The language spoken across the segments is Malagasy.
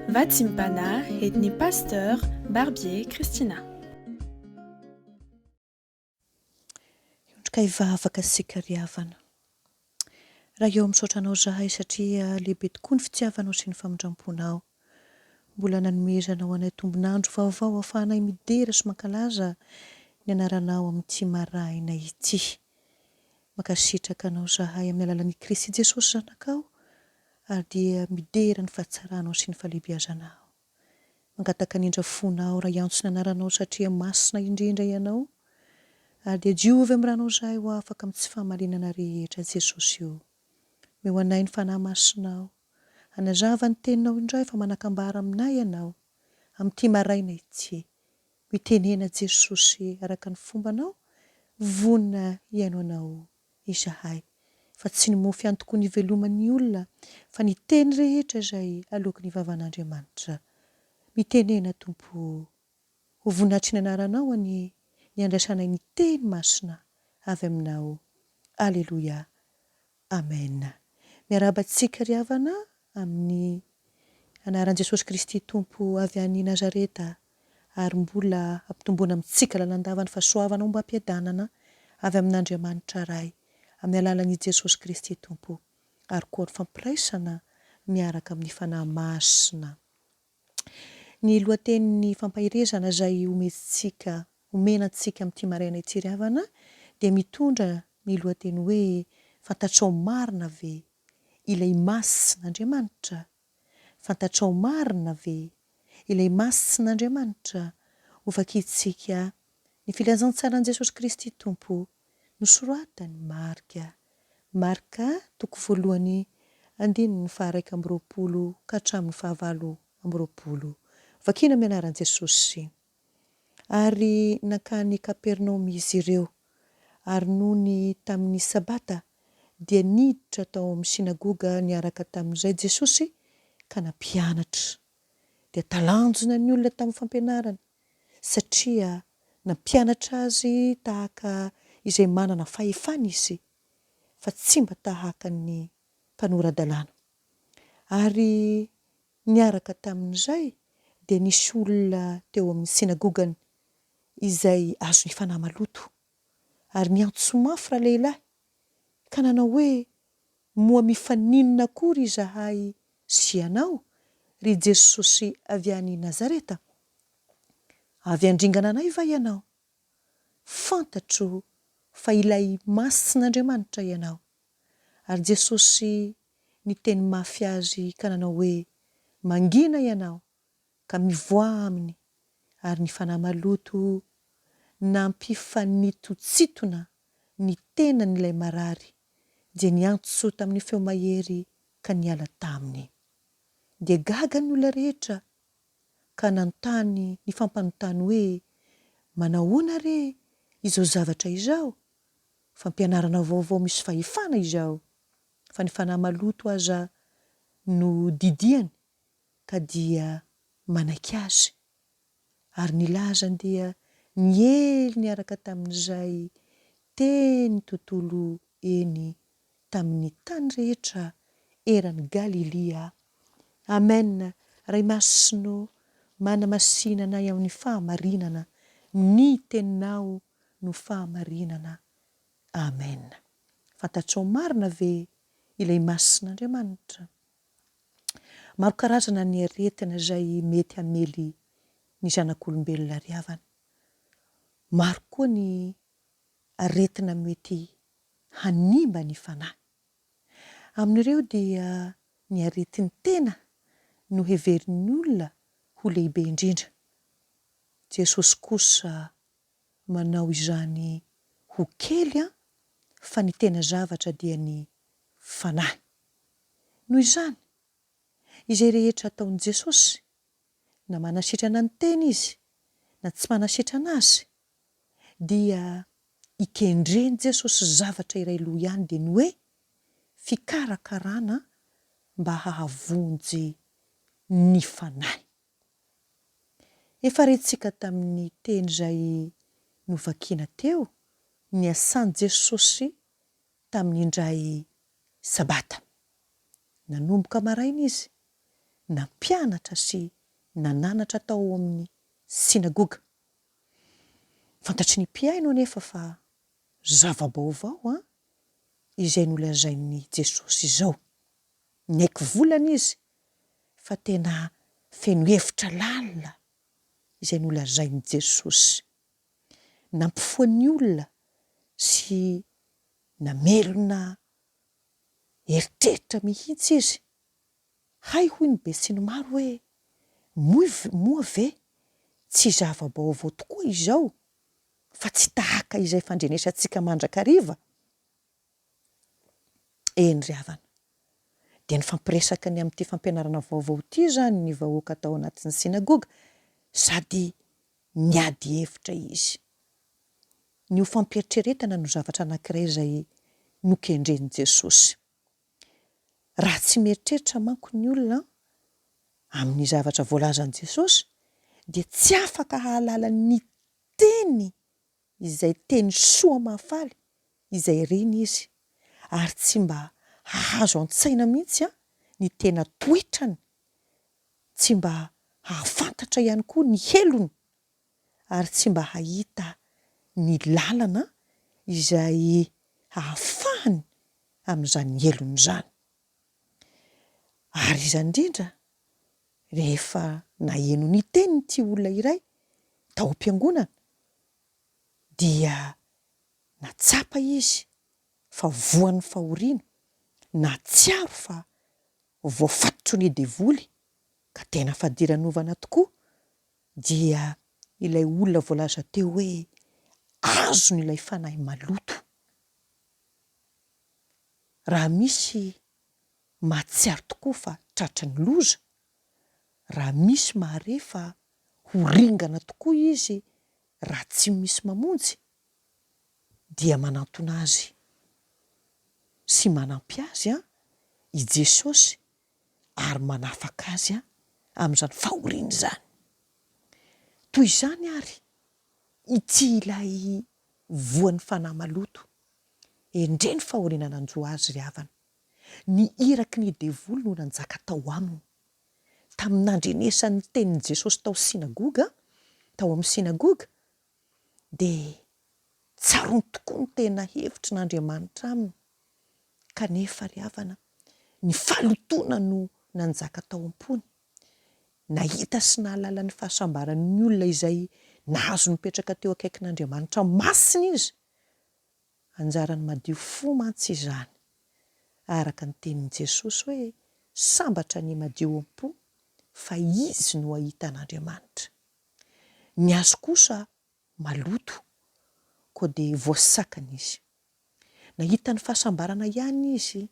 Vatsim-panahy entin'ny Pasteur Barbier Christina. Hiondrika hivavaka isika ry havana. Ray ô, misaotra Anao izahay satria lehibe tokoa ny fitiavanao sy ny famindram-ponao. Mbola nanomezanao anay tombon'andro vaovao ahafahanay midera sy mankalaza ny anaranao amin'ity maraina ity. Mankasitraka Anao izahay amin'ny alalan'i Kristy Jesosy Zanakao ary dia midera ny fahatsaranao sy ny fahalehibiazanao. Mangataka ny indra fonao raha hiantso ny anaranao satria masina indrindra ianao ary dia diovy amin'ny ranao izahay ho afaka amin'ny tsy fahamarinana rehetra Jesosy o. Omeo anay ny Fanahy Masinao hanazava ny teninao indray fa manakambara aminay ianao amin'ity maraina ity. Mitenena Jesosy araka ny fombanao vonona hihaino anao izahay, fa tsy ny mofo ihany tokoa niveloman'ny olona, fa ny teny rehetra izay aloaky ny vavan'Andriamanitra. Mitenena, Tompo ô, ho voninahitry ny anaranao anie ny handraisanay ny teny masina avy aminao. Aleloia. Amen. Miarahaba antsika ry havana amin'ny anaran'i Jesosy Kristy Tompo avy any Nazareta ary mbola ampitomboina amintsika lalandava ny fahasoavana ombam-piadanana avy amin'Andriamanitra Ray amin'ny alalan'i Jesosy Kristy Tompo ary koa ny fampiraisana miaraka amin'ny Fanahy Masina. Ny lohatenin'ny fampaherezana izay omentsika omena antsika amin'ity maraina ity ry havana dia mitondra ny lohateny hoe Fantatrao marina ve ilay Masin'Andriamanitra? Fantatrao marina ve ilay Masin'Andriamanitra? Hovakintsika ny Filazantsaran'i Jesosy Kristy Tompo nosoratan'i Marka. Marka toko voalohany andininy faha-21 ka hatramin'ny faha-28. Vakina amin'ny anaran'i Jesosy. Ary nankany Kapernaomy izy ireo, ary nony tamin'ny Sabata dia niditra tao amin'ny synagoga niaraka tamin'izay Jesosy ka nampianatra. Dia talanjona ny olona tamin'ny fampianarany, satria nampianatra azy tahaka izay manana fahefana Izy, fa tsy mba tahaka ny mpanora-dalàna. Ary Niaraka tamin'izay dia nisy olona teo amin'ny synagogany izay azon'ny fanahy maloto, ary niantso mafy ralehilahy ka nanao hoe, Moa mifaninona akory izahay sy ianao, ry Jesosy avy any Nazareta? Avy handringana anay va ianao? Fantatro fa ilay Masin'Andriamanitra ianao. Ary Jesosy niteny mafy azy ka nanao hoe, Mangina ianao, ka mivoaha aminy. Ary ny fanahy maloto nampifanitotsitona ny tenan'ilay marary, dia niantso tamin'ny feo mahery ka niala taminy. Dia gaga ny olona rehetra ka nanontany nifampanontany hoe, Manahoana re izao zavatra izao? Fampianarana vaovao misy fahefana izao, fa ny fanahy maloto aza no didiany ka dia manaiky azy. Ary ny lazany dia niely niaraka tamin'izay teny tontolo eny tamin'ny tany rehetra eran'i Galilia. Amen Ray Masina ô, manamasina anay amin'ny fahamarinana, ny teninao no fahamarinana. Amen. Fantatrao marina ve ilay Masin'Andriamanitra? Maro karazana ny aretina izay mety hamely ny zanak'olombelona ry havana. Maro koa ny aretina mety hanimba ny fanahy. Amin'ireo dia ny aretin'ny tena no heverin'ny olona ho lehibe indrindra. Jesosy kosa manao izany ho kely an, fa ny tena zavatra dia ny fanahy. Noho izany, izay rehetra ataon'i Jesosy, na manasitrana ny tena Izy na tsy manasitrana azy, dia ikendren'i Jesosy zavatra iray loha ihany dia ny hoe fikarakarana mba hahavonjy ny fanahy. Efa rentsika tamin'ny teny izay novakiana teo ny asan'i Jesosy tamin'ny indray Sabata. Nanomboka maraina Izy. nampianatra sy nananatra tao amin'ny synagoga. Fantatry ny mpihaino anefa fa zava-baovao izay nolazain'i Jesosy izao. Niaiky volana izy fa tena feno hevitra lalina izay nolazain'i Jesosy. Nampifoha ny olona sy namelona eritreritra mihitsy izy. Hay hoy ny besinimaro hoe, moa ve tsy zava-baovao tokoa izao fa tsy tahaka izay fandrenesantsika mandrakariva? Eny ry havana, dia nifampiresaka ny amin'ity fampianarana vaovao ity izany ny vahoaka tao anatin'ny synagoga sady niady hevitra izy. Ny ho fampieritreretana no zavatra anankiray izay nokendren'i Jesosy. Raha tsy mieritreritra manko ny olona amin'ny zavatra voalazan'i Jesosy dia tsy afaka hahalala ny teny izay teny soa mahafaly izay reny izy ary tsy mba hahazo an-tsaina mihitsy ny tena toetrany, tsy mba hahafantatra ihany koa ny helony ary tsy mba hahita ny lalana izay hahafahany amin'izany helony izany. Ary izany indrindra, rehefa naheno ny teniny ity olona iray tao am-piangonana, dia natsapa izy fa voan'ny fahoriana, nahatsiaro fa voafatotry ny devoly, ka tena fadiranovana tokoa, dia ilay olona voalaza teo hoe azony ilay fanahy maloto. Raha misy mahatsiaro tokoa fa tratry ny loza, raha misy mahare fa ho ringana tokoa izy raha tsy misy mamonjy, dia manantona azy sy manampy azy i Jesosy ary manafaka azy amin'izany fahoriana izany. Toy izany àry ity ilay voan'ny fanahy maloto. Endrey ny fahoriana nanjo azy ry havana. Ny iraky ny devoly no nanjaka tao aminy. Tamin'ny nandrenesany ny tenin'i Jesosy tao synagoga, tao amin'ny synagoga, dia tsaroany tokoa ny tena hevitry n'Andriamanitra aminy. Kanefa ry havana, ny fahalotoana no nanjaka tao am-pony. Nahita sy nahalala ny fahasambaran'ny olona izay nahazo nipetraka teo akaikin'Andriamanitra masina izy. Anjaran'ny madio fo mantsy izany, araka ny tenin'i Jesosy hoe, Sambatra ny madio am-po, fa izy no hahita an'Andriamanitra. Ny azy kosa maloto, koa dia voasakana izy. Nahita ny fahasambarana ihany izy,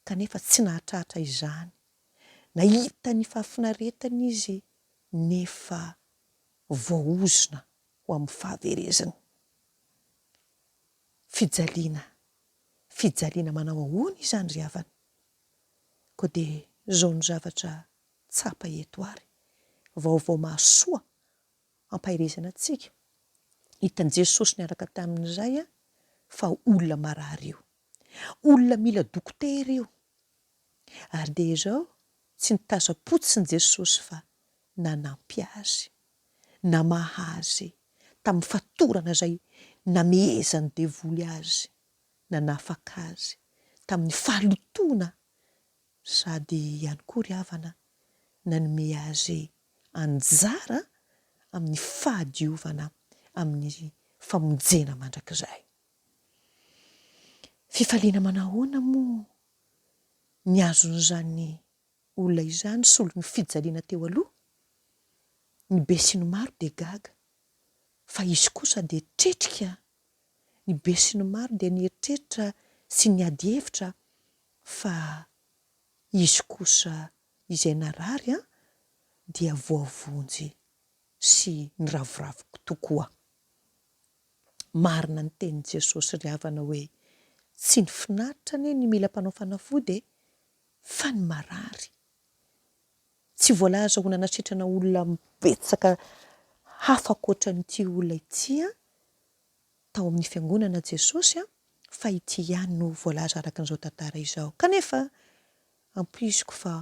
kanefa tsy nahatratra izany. Nahita ny fahafinaretana izy, nefa voaozona ho amin'ny fahaverezana. Fijaliana, fijaliana manao ahoana izany ry havana? Koa dia izao no zavatra tsapa eto àry, vaovao mahasoa ampaherezana antsika. Hitan'i Jesosy niaraka tamin'izay fa olona marary io. Olona mila dokotera io. Ary dia izao, tsy nitazam-potsiny Jesosy fa nanampy azy, namaha azy tamin'ny fatorana izay namehezan'ny devoly azy, nanafaka azy tamin'ny fahalotoana sady ihany koa ry havana nanome azy anjara amin'ny fahadiovana amin'ny famonjena mandrakizay. Fifaliana manahoana moa ny azon'izany olona izany solon'ny fijaliana teo aloha? Ny besinimaro dia gaga, fa izy kosa dia tretrika. Ny besinimaro dia nieritreritra sy niady hevitra fa izy kosa izay narary dia voavonjy sy niravoravo tokoa. Marina ny tenin'i Jesosy ry havana hoe tsy ny finaritra anie ny mila mpanao fanafody e, fa ny marary. Tsy voalaza ho nanasitrana olona betsaka hafa ankoatra an'ity olona ity tao amin'ny fiangonana Jesosy fa ity ihany no voalaza araka an'izao tantara izao. Kanefa ampoiziko fa.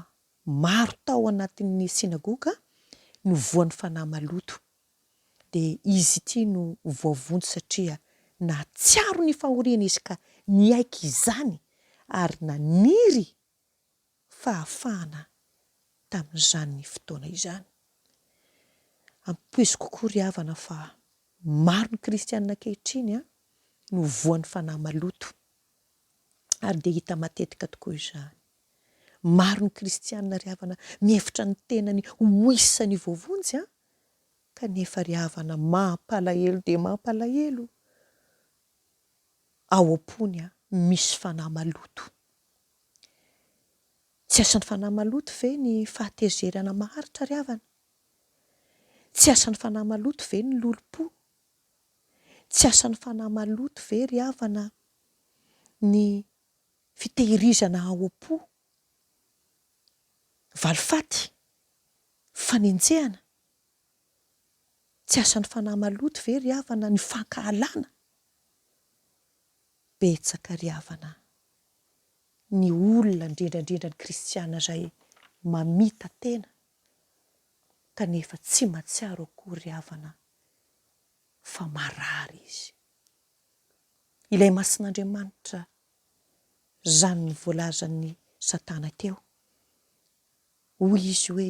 maro tao anatin'ny synagoga no voan'ny fanahy maloto. Dia izy ity no voavonjy satria nahatsiaro ny fahoriany izy ka niaiky izany ary naniry fahafahana tamin'izany fotoana izany. Ampoiziko koa ry havana fa maro ny kristianina ankehitriny no voan'ny fanahy maloto ary dia hita matetika tokoa izany. Maro ny kristianina ry havana mihevitra ny tenany ho isan'ny voavonjy an, kanefa ry havana mampalahelo dia mampalahelo ao am-pony an, misy fanahy maloto. Tsy asan'ny fanahy maloto ve ny fahatezerana maharitra ry havana? Tsy asan'ny fanahy maloto ve ny lolompo? Tsy asan'ny fanahy maloto ve ry havana ny fitehirizana ao am-po, valifaty, fanenjehana? Tsy asan'ny fanahy maloto ve ry havana ny fankahalana? Betsaka ry havana ny olona, indrindra indrindra ny kristiana izay mamita-tena kanefa tsy mahatsiaro akory ry havana fa marary izy. Ilay Masin'Andriamanitra izany ny voalazan'i Satana teo. Hoy izy hoe,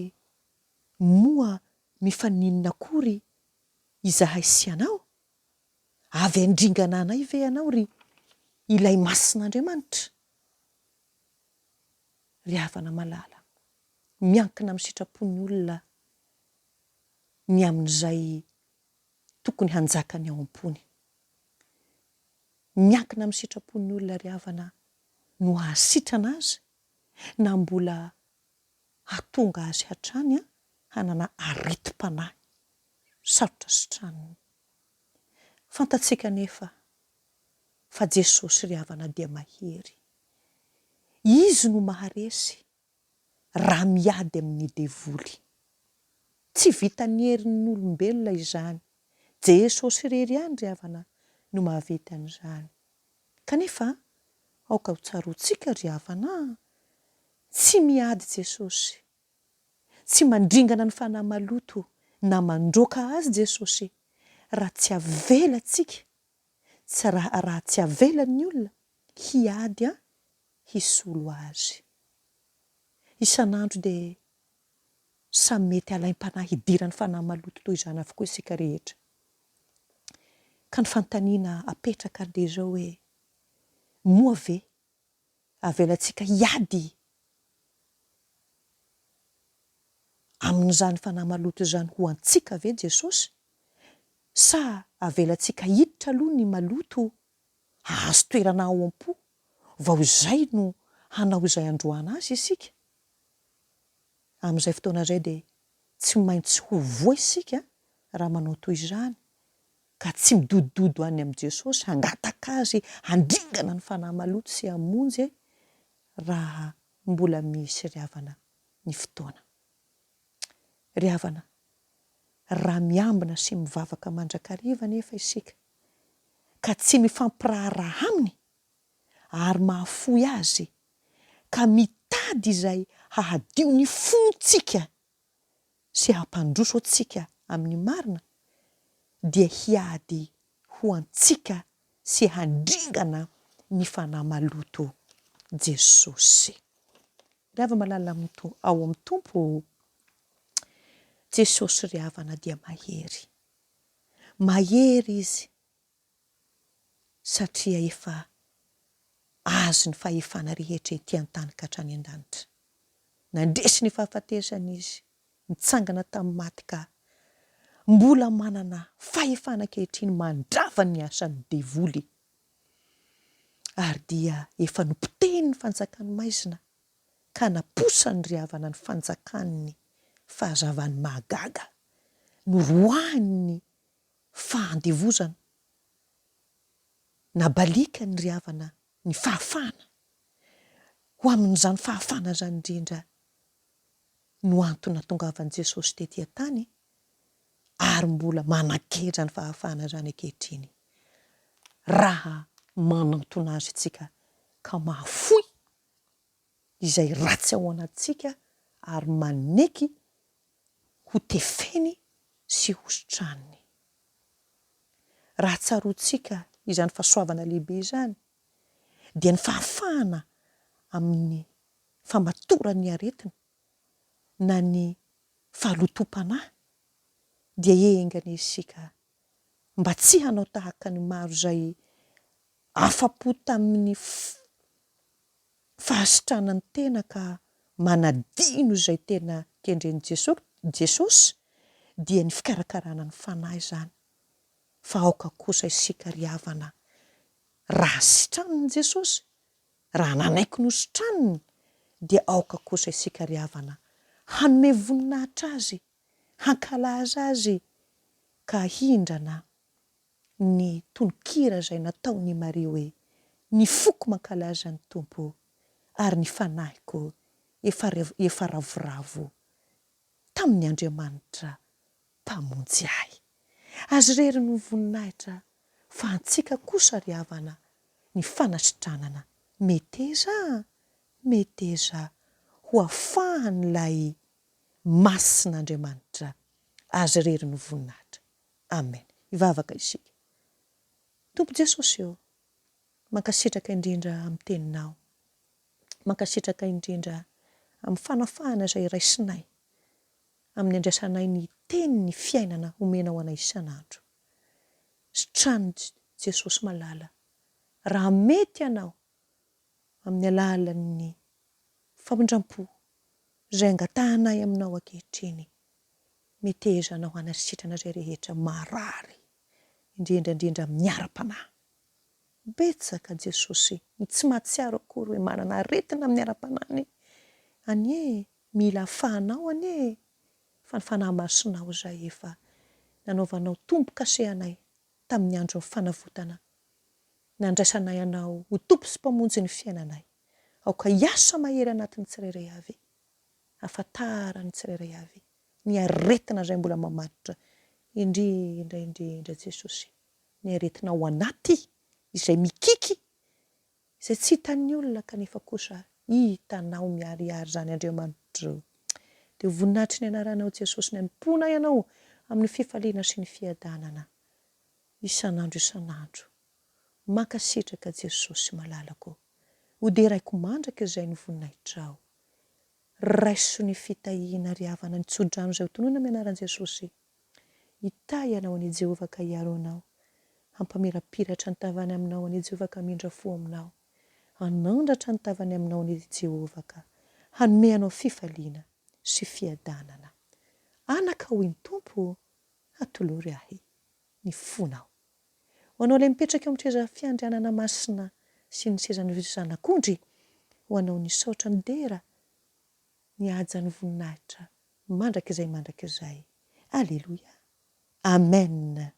Moa mifaninona akory izahay sy ianao? Avy handringana anay ve ianao ry Ilay Masin'Andriamanitra? Ry havana malala, miankina amin'ny sitrapon'ny olona ny amin'izay tokony hanjakany ao am-pony. Miankina amin'ny sitrapon'ny olona ry havana no hahasitrana azy na mbola hahatonga azy hatrany hanana aretim-panahy sarotra sitranina. Fantatsika anefa fa Jesosy ry havana dia mahery. Izy no maharesy raha miady amin'ny devoly. Tsy vitan'ny herin'ny olombelona izany. Jesosy irery ihany ry havana no mahavita an'izany. Kanefa aoka ho tsaroantsika ry havana a! Tsy miady Jesosy. Tsy mandringana ny fanahy maloto na mandroaka azy Jesosy raha tsy avelantsika, tsy raha tsy avelan'ny olona hiady an hisolo azy. Isan'andro dia samy mety halaim-panahy hidiran'ny fanahy maloto toy izany avokoa isika rehetra. Ka ny fanontaniana apetraka ary dia izao hoe, moa ve avelantsika hiady amin'izany fanahy maloto izany ho antsika ve Jesosy? Sa avelantsika hiditra aloha ny maloto hahazo toerana ao am-po vao izay no hanao izay handroahana azy isika? Amin'izay fotoana izay dia tsy maintsy ho voa isika raha manao toy izany, ka tsy midodododo any amin'i Jesosy hangataka Azy handringana ny fanahy maloto sy hamonjy raha mbola misy ry havana ny fotoana. Ry havana, raha miambina sy mivavaka mandrakariva anefa isika, ka tsy mifampiraharaha Aminy ary mahafoy Azy, ka mitady izay hahadio ny fontsika sy hampandroso antsika amin'ny marina, dia hiady ho antsika sy handringana ny fanahy maloto Jesosy. Ry hava-malala ao amin'ny Tompo ô, Jesosy ry havana dia mahery. Mahery Izy satria efa azo ny fahefana rehetra ety an-tany ka hatrany an-danitra. Nandresy ny fahafatesana Izy, nitsangana tamin'ny maty ka mbola manana fahefana ankehitriny mandrava ny asan'ny devoly. Ary dia efa nopotehiny ny fanjakan'ny maizina ka naposany ry havana ny fanjakan'ny fahazavany mahagaga, noroahiny ny fahandevozana, nabalikany ry havana ny fahafahana, ho amin'izany fahafahana izany indrindra no antony nahatongavan'i Jesosy tety an-tany ary mbola manageja ny fahafahana izany ankehitriny raha manantona Azy isika ka mahafoy izay ratsy ao anatintsika. ary maneky ho tefeny sy hositraniny. Raha tsaroantsika izany fahasoavana lehibe izany, dia ny fahafahana amin'ny famatoran'ny aretina na ny fahalotoam-panahy, dia enga anie isika mba tsy hanao tahaka ny maro izay afa-po tamin'ny fahasitranan'ny tena ka manadino izay tena kendren'i Jesosy dia ny fikarakarana ny fanahy izany fa aoka kosa isika ry havana raha sitranin'i Jesosy raha nanaiky nositraniny dia aoka kosa isika ry havana hanome voninahitra Azy hankalaza Azy ka hindrana ny tononkira izay nataon' i Maria hoe, Ny foko mankalaza ny Tompo, ary ny fanahiko efa efa ravoravo tamin' Andriamanitra Mpamonjy ahy. Azy irery no voninahitra, fa antsika kosa ry havana ny fanasitranana. Meteza, meteza ho afahan' ilay Masina Andriamanitra, Azy irery no voninahitra. Amen. Hivavaka isika. Tompo Jesosy ô, mankasitraka indrindra amin'ny Teninao. Mankasitraka indrindra amin'ny fanafahana izay raisinay, amin'ny andraisanay ny Tenin'ny fiainana omenao anay isan'andro. Sitrano Jesosy malala, raha mety Ianao, amin'ny alalan'ny famindram-po izay angatahanay aminao ankehitriny. Meteza anao hanasitrana izay rehetra marary, indrindra indrindra amin'ny ara-panahy. Betsaka Jesosy ny tsy mahatsiaro akory hoe manana aretina amin'ny ara-panahy anie. Anie mila afahanao anie e! Fa ny Fanahy Masinao izay efa nanaovanao tombo-kase anay tamin'ny andron'ny fanavotana, nandraisanay Anao ho Tompo sy Mpamonjy ny fiainanay. Aoka hiasa mahery anatin'ny tsirairay avy Ahafantaran'ny tsirairay avy ny aretina izay mbola mamatotra, indrindra indrindra Jesosy, ny aretina ao anaty izay mikiky, izay tsy hitan'ny olona kanefa kosa hitanao miharihary izany Andriamanitra o. Dia ho voninahitry ny anaranao Jesosy ny hanompoana Ianao amin'ny fifaliana sy ny fiadanana isan'andro isan'andro. Mankasitraka Jesosy malalako. Ho deraiko mandrakizay ny voninahitrao. Raiso ny fitahiana ry havana, ny tsodrano izay ho tononina amin'ny anaran'i Jesosy. Hitahy anao anie Jehovah ka hiaro anao. Hampamirapiratra ny tavany aminao anie Jehovah ka hamindra fo aminao. Hanandratra ny tavany aminao anie Jehovah ka hanome anao fifaliana sy fiadanana. Anaka hoy ny Tompo, atolory ahy ny fonao. Ho anao ilay mipetraka eo amin'ny seza fiandrianana masina sy ny sezan'ny Zanak'ondry, ho anao ny saotra ny dera, ny haja ny voninahitra mandrakizay mandrakizay. Aleloia. Amen.